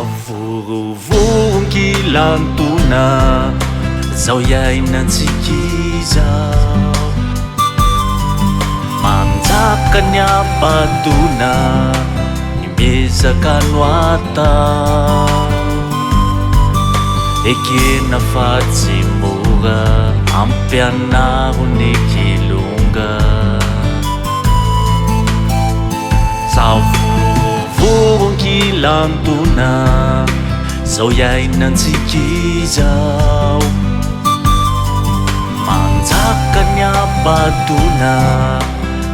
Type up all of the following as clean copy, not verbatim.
Savorovoro-kilantona zao iainantsika izao. Manjaka ny habadoana, ny miezaka no atao. Ekena fa tsy mora, ampianaro ny kilonga. Savorovoro-kilantona zao iainantsika izao. Manjaka ny habadoana,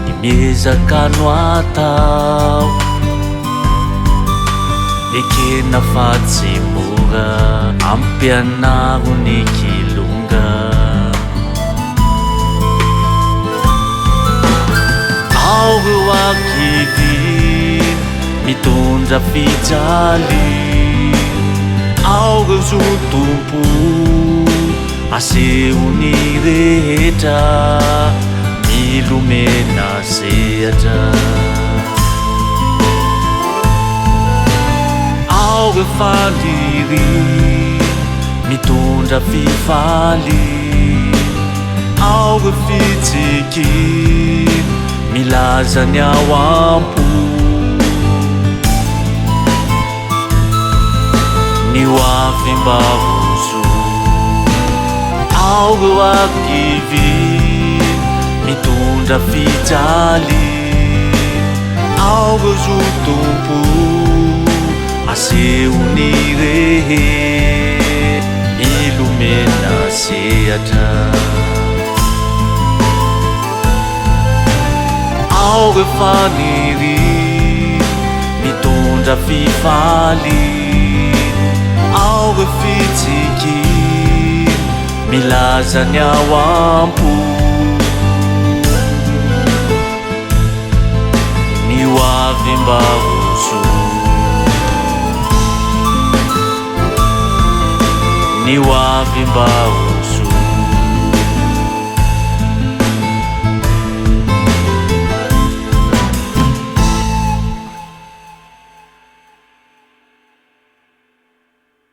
ny miezaka no atao. Ekena fa tsy mora, ampianaro ny kilonga. Ao ireo ankizy mitondra fijaly, ao ireo zotom-po asehon'ny rehetra milomena sehatra. Ao ireo faliry mitondra fifaly. Ao ireo fitsiky milaza ny ao am-po. Ny ho avy mba ho zo. Ao ireo akivy mitondra fijaly. Ao ireo zotom-po asehon'ny rehetra milomena sehatra. Ao ireo faniry mitondra fifaly, ao ireo fitsiky milaza ny ao am-po. Ny ho avy mba ho zo. Ny ho avy mba ho.